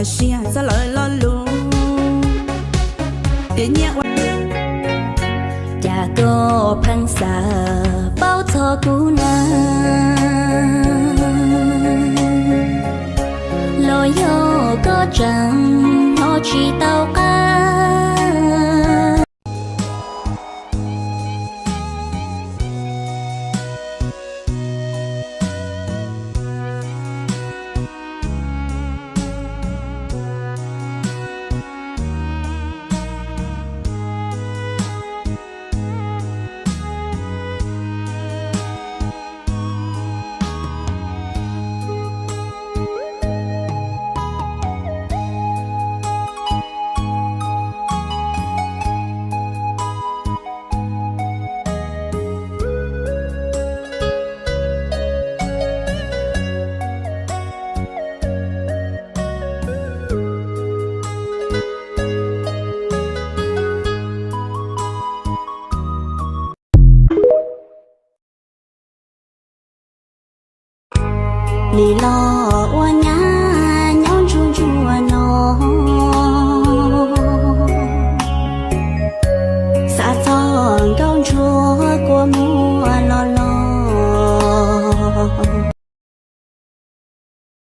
Siab txog lawv lo lus, tias nyiaj ua. Cas koj pheej xav paub txog kuv na, los yog koj tseem hnov tsis tau qab?